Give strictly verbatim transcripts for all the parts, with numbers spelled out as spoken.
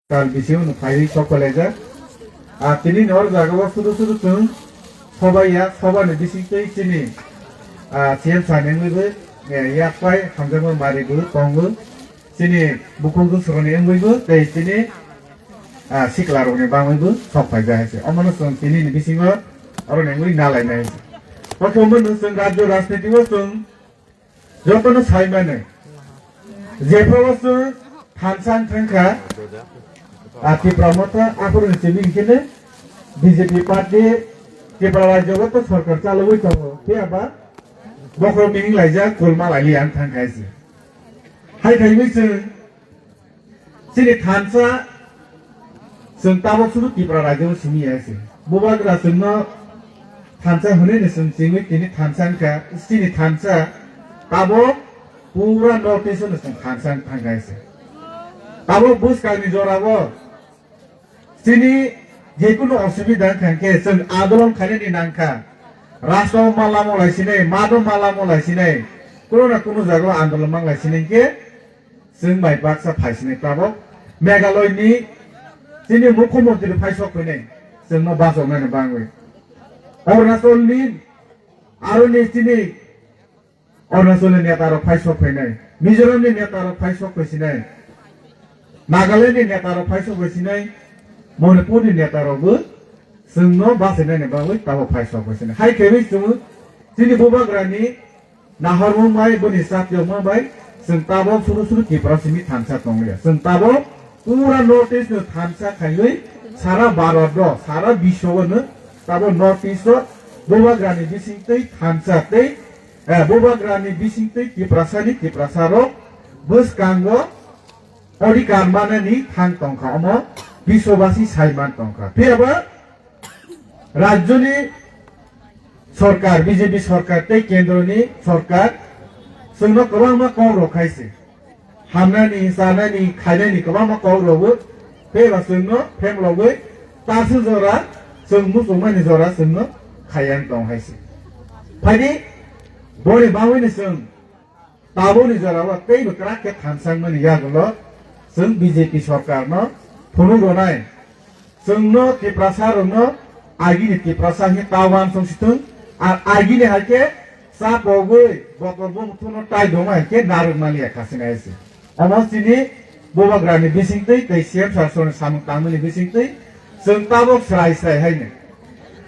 Tal bisingo no phaiwi sok pelaijak. Ah, tini ni oro jaga o sudu sudu chwng sobai ya, soba ni bising twi chini, ah, C M sir ni wngwi bo, eh, yak pai hamjakma mari bo tongo. Chini bukhuk dusroni wngwi bo tei chini, ah, sikla rokni bangwi bo sok phaijak hai se. Omono chwng tini ni bisingo oro ni wngwi nalai nai hai se. Kothoma no chwng rajyo rajniti o chwng jotono sai mano. Jephru o chwng thansa wng thang kha, ah, Tipra Motha aphuru ni simi hinkhe B J P party Tipra rajyo o to sorkar chalogwi tongo. Phiya ba bokhorok mihing laijak, kulma laili ang thang kha hai se. Hai phaiwi chwng Chini thansa, chwng tabok sudu Tipra rajyo simi ya se. Bubagra chwngno thansa hwnwi no chwng chingwi tini thansa wngkha, chini thansa tabok pura North East no chwng thansa wng thangkha se. Tabok bwskangni jorao chini jekunu osubida wngkha khe chwng andolon khainani nangkha. Rasta o ma lamo lai sinai, mato ma lamo lai sinai, kuno na kuno jaga o andolon mang lai sinai khe, Chwng bai baksa phaisinai tabok Meghalaya ni chini mukhyamantri phai sok phainai chwngno bachoknani bangwi. Arunachal ni, aroni chini Arunachal ni neta rok phai sok phainai, Mizoram ni neta rok phai sok phaisinai, Nagaland ni neta rok phai sok phaisinai, Manipur ni neta rok bo chwngno bachainani bagwi tabok phai sok phaisinai. Hai khewi chwng chini bubagrani Nahormung bai boni chatyokma bai chwng tabok suru suru Tipra simi thansa tongya. Chwng tabok pura North East no thansa khaiwi sara Bharat o, sara biswo no tabok North East o bubagrani bisingtwi thansa tei, eh, bubagrani bisingtwi Tiprasani Tiprasa rok bwskango odhikar manani thang tongkha, omo biswobasi sai man tongkha. Phiya ba rajyoni sorkar, B J P sorkar tei kendroni sorkar chwngno kwbangma kok rok khai se. Hamnani, chanani, khainani kwbangma kok rogo, tei ba chwngno phem rogwi tasu jora, chwng muchungmani jora chwngno khaiya wng tong hai se. Phaidi boni bagwino chwng Taboni jorao teibo kwrak khe thansa wngmani yagulo chwng B J P sorkarno phunuk rwnai. Chwngno Tiprasa rokno agini Tiprasa hinkhe ta uansuk si thung, ar agini hai khe cha pogwi botol bumthuno tai dongma hai khe narwk mani ekha sinai se. Omo chini bubagrani bisingtwi tei C M sir soni samung tangmani bisingtwi chwng tabok srai srai haino.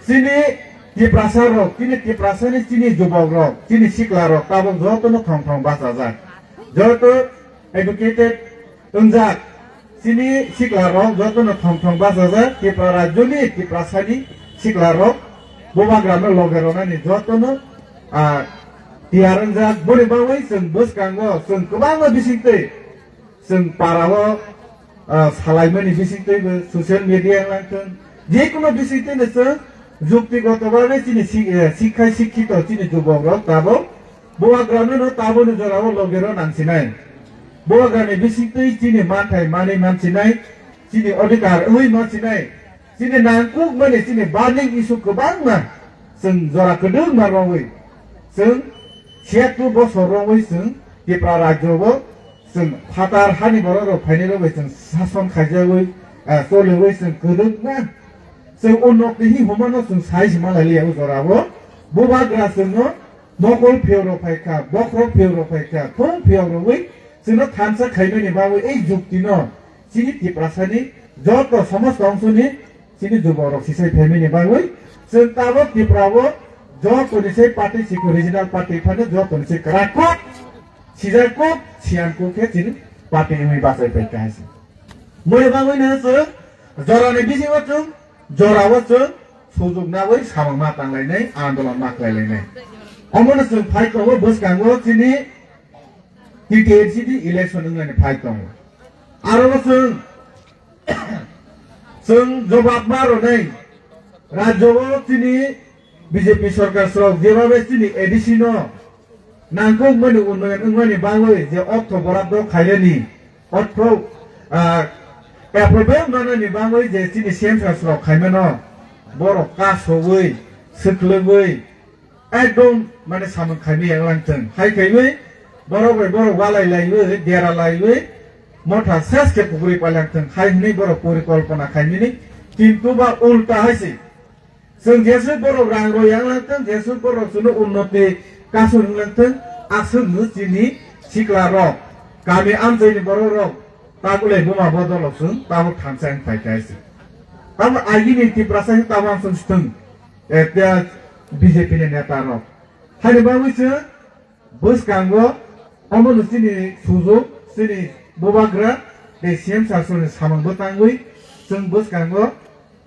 Chini Tiprasa rok, chini Tiprasani chini jubok rok, chini sikla rok tabok jotono thong thong bachajak. Joto educated wngjak. Chini sikla rok jotono thong thong bachajak. Tipra rajyoni Tiprasani sikla rok bubagrano loge rwnani jotono, ah, tiyar wngjak. Boni bagwi chwng bwskango chwng kwbangma bisingtwi chwng parao, ah, salaimani bisingtwibo social media wnglang thung, jekuno bisingtwino chwng juktigoto bagwi chini si-, eh, sikhai sikhito chini jubokrok tabok bubagrano taboni jorao logero nangsinai. Bubagrani bisingtwi chini manthai manwi mansinai, chini odhikar wngwi mansinai. Chini nangkukmani chini burning issue kwbangma chwng jora kwdwkma rwui chwng siyattu bosor rwui chwng Tipra rajyo o chwng phatar hani borok rok phainai rok bai chwng sason khaijagwi, ah, choliwi chwng kwdwkma chwng unnoti hi humano chwng sai se malai liya o jora o. Bubagra chwngno mokol phiyok rok phaikha, bokhorok phiyok rok phaikha, thung phiyok rwui chwngno thansa khaimani bagwi ei juktino chini Tiprasani joto somosto ongsoni chini jubokrok sisai phaimani bagwi chwng tabok Tripura o jotoni se party sikho regional party phano jotoni se kwrak kuk sijak kuk siyan kuk khe chini party wngwi bachai pai kha hai se. Moni bagwi no chwng jorani bisingo chwng jorao chwng sujuk nagwi samung ma tanglainai, andolon ma khlailainai. Omono chwng phai tongo bwskango chini T T H C D election wnglaini phai tongo. Aro chwng Chwng jobab ma rwnai, rajyo o chini B J P sorkar srok jeba bai chini A D C no nangkukmani unnoyon wngmani bagwi je ortho boraddo khainani, ortho, ah, approval manani bagwi je chini C M sir srok khaimano, borok kasowi, swklwgwi, ekdom mane samung khaimani wnglang thwng. Hai khaiwi borok bai borok walai laiwi, dera laiwi, Motha ses khe puguri pailangthwng hai hwnwi borok porikolpona khaimani, kintu ba ulta hai se. Chwng jeswk borok rang rw yang langthwng, jeswk borok chwngno unnoti kasur wng langthwng, aswkno chini sikla rok, kami amchaini borok rok, tabuk le buma bodol rok chwng tabuk thansa wng phai kha hai se. Tamo agini Tiprasa khe tamo ang chwng swthwng, eh, B J P ni neta rok. Haini bagwi chwng bwskango omono chini sujuk, chini bubagra tei C M sir ni samung bwtangwi chwng bwskango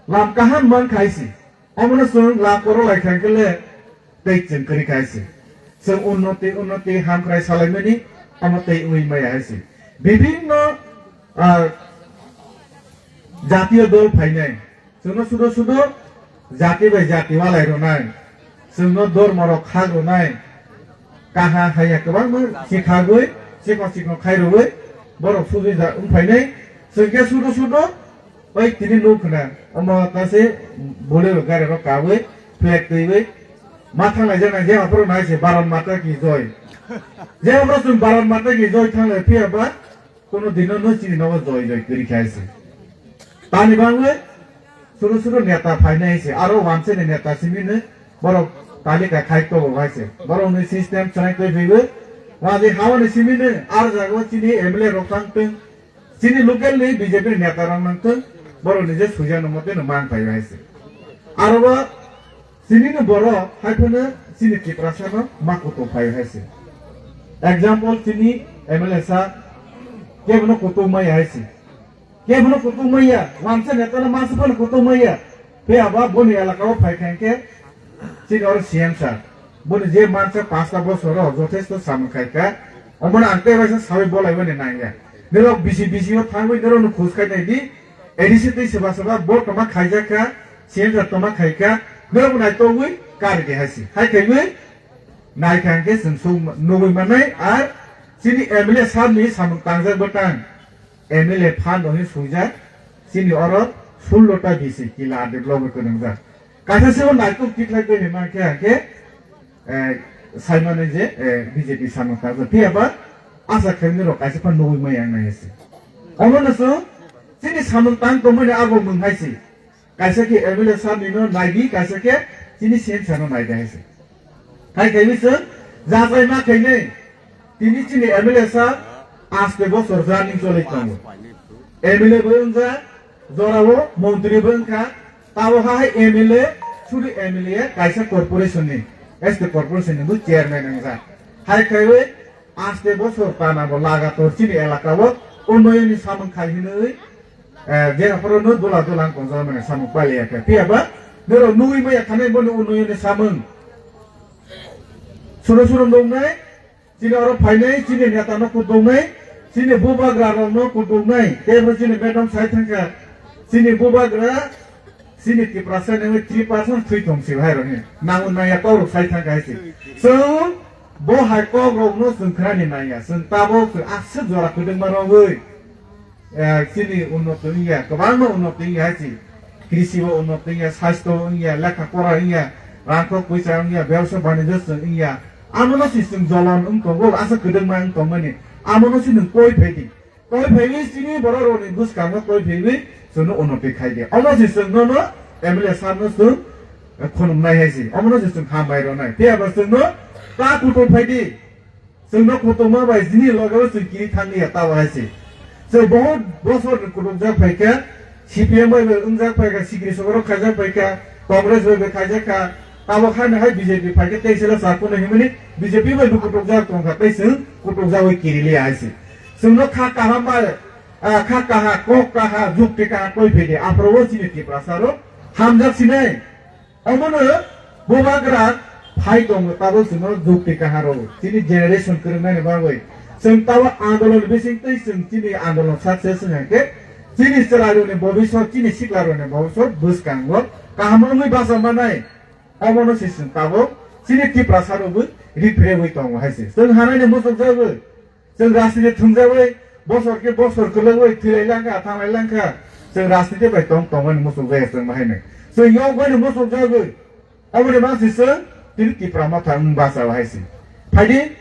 lam kaham man khai se. Omono chwng lam koro lai kha khe le tei chwng kwrwi khai se. Chwng unnoti, unnoti, hamkrai salaimani omo tei wngwi maya hai se. Bibinno, ah, jatiyo dol phainai. Chwngno sudo sudo jati bai jati walai rwnai, chwngno dormo rok khak rwnai, kaha haya kwbangma sikhagwi, sikho sikho khai rwwi borok sujui ja wng phainai. Chwng khe sudo sudo bai tini nuk khna, omo ta se Bolero gari rok kawi flag twiwi ma thanglai jaknai, je aphuru nai se Bharat Mata Ki Joy. Je aphuru chwng Bharat Mata Ki Joy thanglai phiya ba, kono dino no chini nogo joi joi kwrwi kha hai se. Tani bangwi suru suru neta phainai hai se. Aro wanse ni neta simi no borok talika khai togo hai se. Borok ni system chwrai twi phaiwi. Wadi hawa ni simi no ar jaga o chini M L A rok tang tong. Chini local ni B J P ni neta rok nang tong. Borok ni je suijak no mote no mang phai hai se. Aro bo Chini ni borok hai phano chini Tiprasa no ma kutung phai hai se. Example, chini M L A sa kebono kutung maya hai se. Kebono kutung maya, wansa neta no masa phano kutung maya. Phiya ba boni elaka o phai kha khe chini oro C M sa. Boni je mansa pasta bosor o jothesto samung khai kha. Omono ang tei waisa sawi bolai mani nangya. Nirok bisi bisi o thangwi nirok no khus khai nai di. A D C tei soba soba bo toma khaijak kha, C M sa toma khai kha, norok nai tongwi kari di hai se. Hai khaiwi nai kha hwnkhe chwng sung nugwi mannai, ar chini M L A sir ni samung tangjak bwtang, M L A phan rohini swijak, chini oro sullo ta bisi kila development kwnangjak. Kaisa se o naitok tikhlai tongwi mankhe hwnkhe, eh, saimano je, eh, B J P samung tangjak. Phiya ba asa khaimani rok kaisa phan nugwi maya wng nai se. Omono chwng chini samung tang tongmani abo mwng hai se. Kaisa khe M L A sir ni no nai di, kaisa khe chini C M sir no nai di hai se. Hai khe chwng jajai ma khainai. Tini chini M L A sir aste bosor journey choli tongo. M L A bo wngja, jorao montri bo wngkha, tabo hai M L A, suri M L A kaisa corporation ni, S T corporation ni bo chairman wngjak. Hai khaiwi aste bosor tana bo lagator chini elaka o unnoyon ni samung khai hinwi, eh, je aphuru no dula dula wng tongjak mani samung pailiya khe. Phiya ba norok nugwi maya thanai boni unnoyon ni samung. Suru suru nuknai, chini oro phainai, chini neta no kutuknai, chini bubagra rok no kutuknai, tei bo chini madam sai thangkha, chini bubagra, chini Tiprasa ni three percent thwi tong si hai rok ni, nango naya kok rok sai thangkha hai se. Chwng bo hai kok rok no chwng khnani naya, chwng tabok chwng aswk jora kwdwkma rogwi. Eh, chini unnoti wngya, kwbangma unnoti wngya hai se. Krisi bo unnoti wngya, sastho bo wngya, lekha pora wngya, rangkok poisa wngya, bebsa banijyo chwng wngya. Amono se chwng jolan wng tongo, asa kwdwkma wng tongmani. Amono se nwng koi phai di. Koi phaiwi chini borok rokni bwskango koi phaiwi chwngno unnoti khai di. Omo se chwng nono M L A sir no chwng, eh, khunuknai hai se. Omono se chwng hambai rwnai. Phiya ba chwngno ta kutung phai di. Chwngno kutungma bai jini logeo chwng kiri thangya tabo hai se. Chwng bohot bosor ni kutukjak phaikha, C P M bai bai wngjak phaikha, sikri sokorok khaijak phaikha, Congress bai bai khaijak kha, tabo khani hai B J P phaikhe tei sela sa kuno himani B J P bai bo kutukjak tongkha tei chwng kutukjagwi kiri liya hai se. Chwngno kha kaham bai, ah, kha kaha, kok kaha, jukti kaha koi phaidi, aphuru o chini Tiprasa rok hamjak sinai. Omono bubagra phai tongo, tabuk chwngno jukti kaham rw chini generation kwrwngnani bagwi. Chwng tabuk andolon bisingtwi chwng chini andolon success wngya khe chini chwrairokni bobiswt, chini siklarokni bobiswt bwskango kaham wngwi bacha manai. Omono se chwng tabuk chini Tiprasa rokbo riphrewwi tongo hai se. Chwng hanaini muchukjagwi. Chwng rajniti thwngjagwi bosor khe bosor kwlwgwi thwilai langkha, thanglai langkha. Chwng rajniti bai tong tongmani muchukjaya chwng bahai nai. Chwng yokbaino muchukjagwi. Aboni bagwi chwng tini Tipra Motha wng bacha hai se. Phaidi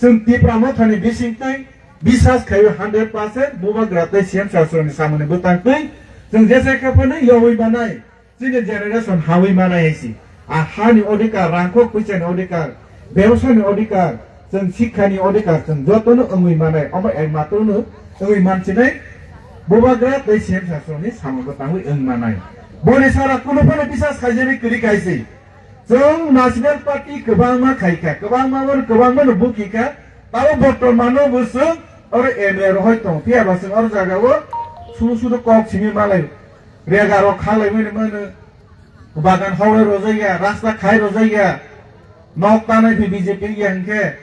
chwng Tipra Mothani bisingtwi Bisas khaio hundred percent bubagra tei C M sasroni samani bwtang twi chwng jesa khe phano yogwi manai, chini generation hawi manai hai si. A hani odhikar, rangkhok pwisani odhikar, bebosani odhikar, chwng sikhani odhikar chwng jotono wngwi manai, omo ekmatro no wngwi mansinai bubagra tei C M sasroni samani bwtangwi wng manai. Boni sara kuno phano bisas khaijani kwrwi khai si. Chwng National Party kwbangma khai kha, kwbangma bono kwbangma no buki kha, tabo bortomano bo chwng oro M L A rohoi tong, phiya ba chwng oro jaga o suru suru kok simi malai, rega rok khalai mani mano, bagan howai rojai ya, rasta khai rojai ya, nok tanai phi B J P ya hwnkhe,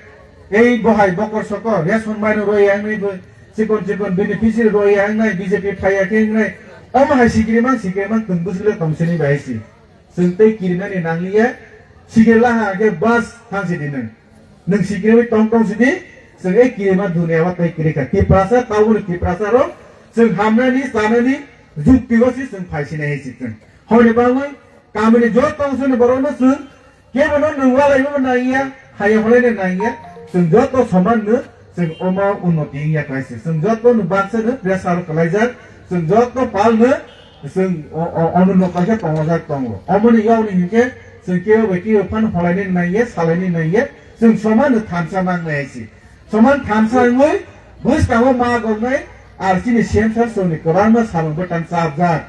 ei bohai bokor soko, ration mano roi ya wngnai bo, chikon chikon beneficiary roi ya wngnai, B J P phai ya khe wngnai, omo hai sikiri mang sikiri mang twng bwswk le tong sini bai si. Chwng tei kirinani nangliya, sikirla ha khe bas thang sidi nwng. Nwng sikirwi tong tong sidi, chwng ei kirima dunia o tei kiri kha. Tiprasa, tabukni Tiprasa rok, chwng hamnani, chanani, jukti o si chwng phai sinai hai si chwng. Honi bagwi, kamini joto tong sini borokno chwng, kebono nwng walaibo nangya, haya holaino nangya, chwng joto soman no, chwng omo unnoti wngya khlai se. Chwng joto no baksa no pressure kwlaijak, chwng joto pal no, chwng o, o, ono no kaisa tongojak tongo. Omoni yokni hinkhe chwng kebo bai kebo phano holaini nangya, salaini nangya, chwng soman no thansa nangnai hai se. Soman thansa wngwi bwskango ma goknai, ar chini C M sir chwngni kwbangma samung bwtang chapjak.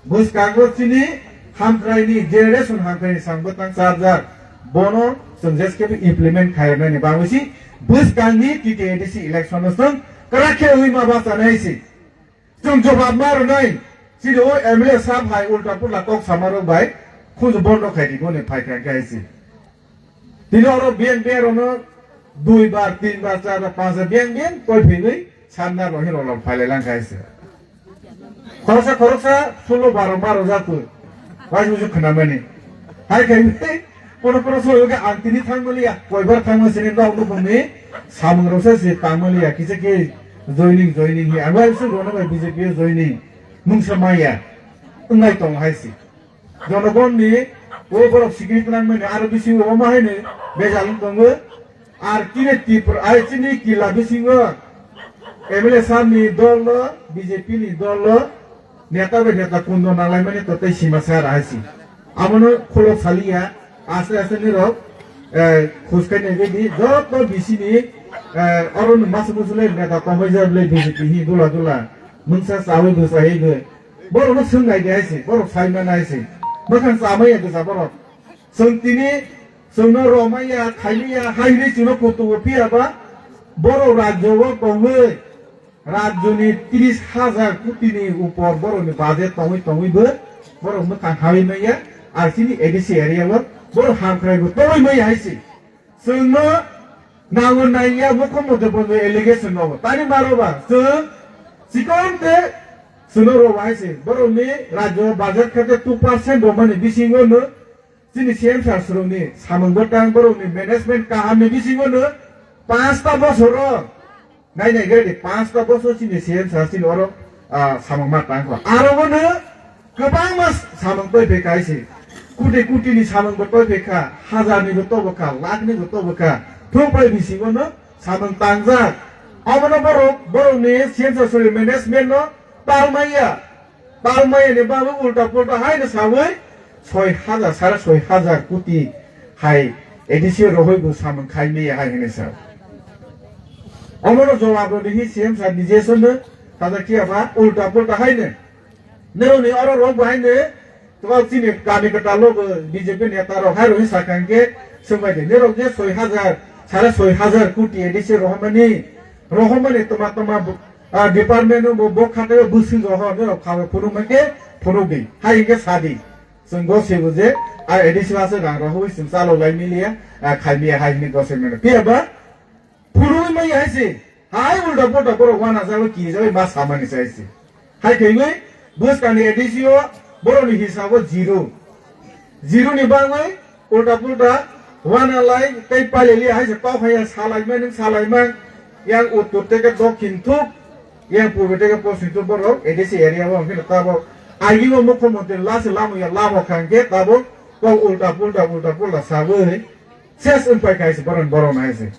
Bwskango chini hamkraini generation hamkraini samung bwtang chapjak. Bono chwng jeskhe implement khairoknani bagwi si bwskangni T T A D C election no chwng kwrak khe wngwi ma bachanai si. Chwng jobab ma rwnai, chini o M L A sab hai ulta pulta kok samarok bai khunju bondo khai di boni phai kha khe hai si. Tini oro biyang biyang rokno dui bar, tin bar, char bar, panch bar biyang biyang koi phigwi sanna rohi rok phailai lang kha hai se. Khoroksa khoroksa sulo baro baro jaku. Wai musu khnamani. Hai khai kono kono so yoga ang tini thangmaliya, koibar thangma sini nok nukungni samung roksa se tangmaliya, kisa khe joining, joining hi. Ang wai su rono bai B J P o joining. Mungsa maya. Wngnai tong hai se. Jonogonni o borok sikiri twnangmani aro bisingo omo haino bejal wng tongo. Ar chini Tripura, ai chini kila bisingo M L A sir ni dol no, B J P ni dol no, neta bai neta kundo nanglaimani to tei sima sara hai si. Abono khulok saliya, aste aste nirok, eh, khuskai nai di, joto B C ni, eh, oro no masu musu le neta tongbai jak le B J P hi dula dula, mungsa chawi bwsai bo. Borokno swng nai di hai se, borok sai mano hai se. Bwkhang chamaya gwja borok. Chwng tini chwngno romaya, khaimaya, hai hwnwi chwngno kutubo phiya ba, borok rajyo o tongwi, rajyoni tris hajar kotini upor borokni budget tongwi tongwi bo, borok mwkhang hawi maya, ar chini A D C area o borok hamkrai bo tongwi maya hai se. Chwngno nango nangya mukho mothe bondo allegation rogo. Tani maro ba chwng chikon te chwngno rogo hai se. Borokni rajyo budget khate two percent romani bisingo no chini C M sir swrwngni samung bwtang borokni management kahamni bisingo no panch ta bosoro nai nai gari panch ta bosor chini C M sir chini oro, ah, samung ma tang kho. Aro bono kwbangma samung twi phaikha hai se. Kuti kuti ni samung bo twi phaikha, hajar ni bo tobo kha, lakh ni bo tobo kha. Thung pai bisingo no samung tangjak. Abono borok, borok ni C M sir management no tal maya. Tal maya ni bagwi ulta pulta hai no sawi soi hajar, sare soi hajar kuti hai A D C rohoi bo samung khai maya hai hwnwi sa. Omono jawab rwdi hi C M sir ni je sonno, tada kiya ba ulta pulta hai no. Nirok ni oro rok bo hai no, to chini kami kwtal lo bo B J P neta rok hai rok hi sakha hwnkhe swngbai di. Nirok je soi hajar, sare soi hajar kuti A D C rohormani, rohormani toma toma bo, ah, department no bo, bo khatai o bwswk rohor, nirok kha phunuk mankhe phunuk di. Hai hwnkhe sa di. Chwng gosebo je, ah, A D C o aswk rang rohorwi chwng chalok lai miliya, ah, khai miya hai hwnwi gosek mano. Phiya ba, phunugwi maya hai se, hai ulta pulta borok uanajagwi kijagwi ma samani se hai se. Hai khaiwi bwskangni A D C o borokni hisabo zero. Zero ni bagwi ulta pulta uanalai tei pailaliya hai se kok haiya salaima nwng salaima yang uttor tei khe dokhin thuk yang purbo tei khe poschim thuk borok A D C area o hwnkhe tabok agini mukhyamantri lasi lamo ya lamo kha hwnkhe tabok kok ulta pulta ulta pulta sagwi ses wngpai kha hai se borok borok hai se.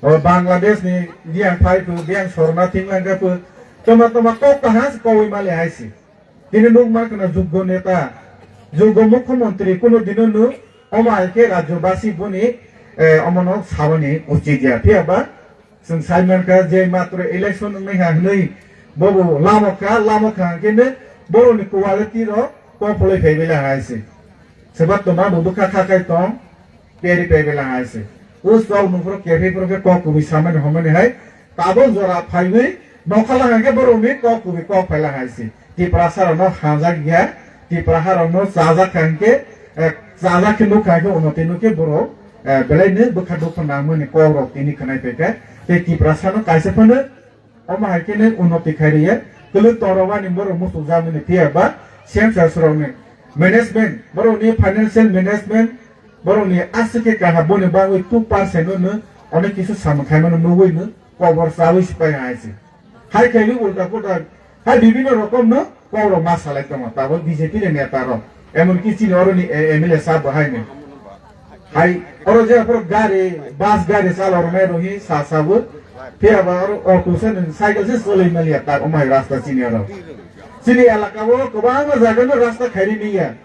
O Bangladesh ni biyang phai phu, biyang sorna thing lang ka phu. Toma toma kok kaham se kowi mali hai se. Tini nuk man kana juggo neta, juggo mukhyamantri kuno dino nu, omo hai khe rajyobasi boni, eh, omono sabani uchit ya. Phiya ba, chwng sai man kha je matro election wngwi ha hwnwi bobo lamo kha, lamo kha hwnkhe ne boroni quality rok kok pholoi phai bela hai se. Seba toma bo bwkha kha khai tong, peri peri la hai se. O chok nung phoro kephre phoro khe kok kubui samani homani hai. Tabuk jora phaiwi nokha la hai khe borok ni kok kubui kok phai la hai se. Tiprasa rok no hajak ya, Tiprasa rok no chajak kha hwnkhe, eh, chajak khe nuk kha hwnkhe unnoti nuk khe borok, eh, belai no bwkha dukhu nangmani kok rok tini khwnai phaikha. Tei Tiprasa no kaisa phano Omo hai khe nw unnoti khai rwya, kwlwk tongrok ani borok muchung jakmani phiya ba census rokni management, borokni financial management, borokni aswk khe kaham boni bagwi two percent no nw onek kisu samung khaimano nugwi nw kobor chawi sipai hai se. Hai khe nw ulta pulta hai bibhinno rokom no Kok rok ma salai tongo, tabuk B J P ni neta rok, emonki chini oroni, eh, M L A sahab bo hai ni. Hai, oro je aphuru gari, bus gari chalok rwnai rok hi sa sabo, phiya ba oro auto se nung cycle se choloi maliya, tak omai rasta chini oro. Chini elaka o kwbangma jaga no rasta khairi niya,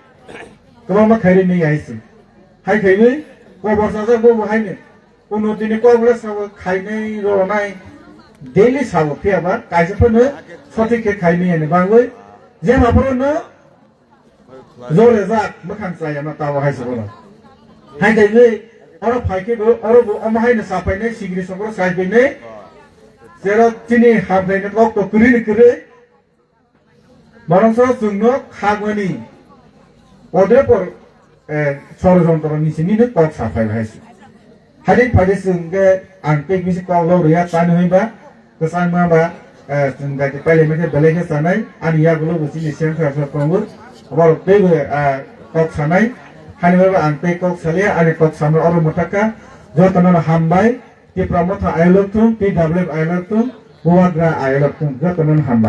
kwbangma khairi niya hai se. Hai khaiwi kobor sajak bo bo hai ni. Unnoti ni kok le sabo khainai ronai daily sabo phiya ba kaisa phano sothik khe khainai ani bagwi je ma phoro no jore jak mwkhang chaya ma tabo hai sabo no. Hai dai le oro phai khe bo oro bo omo hai no sa phainai sigri sokro sai phainai. Jero chini ham phainai kok to kwrwi ni kwrwi. Borok soro chwngno khagmani podre por, eh, sorojontro ni simi no kok sa phai hai se. Hari phade chwng khe ang tei bisi kok lo rwya chani hoi ba, kwchangma ba, eh, chwng dati paile mekhe belai khe chanai, ani yagulo bo chini sengkha sa tongo, borok tei bo, eh, kok sanai, hani bai ba ang tei kok salia, ani kok samno oro mwthakha, jotono no hambai, Tipra Motha ayolok thung, T W F ayolok thung, Bubagra ayolok thung, jotono no hambai.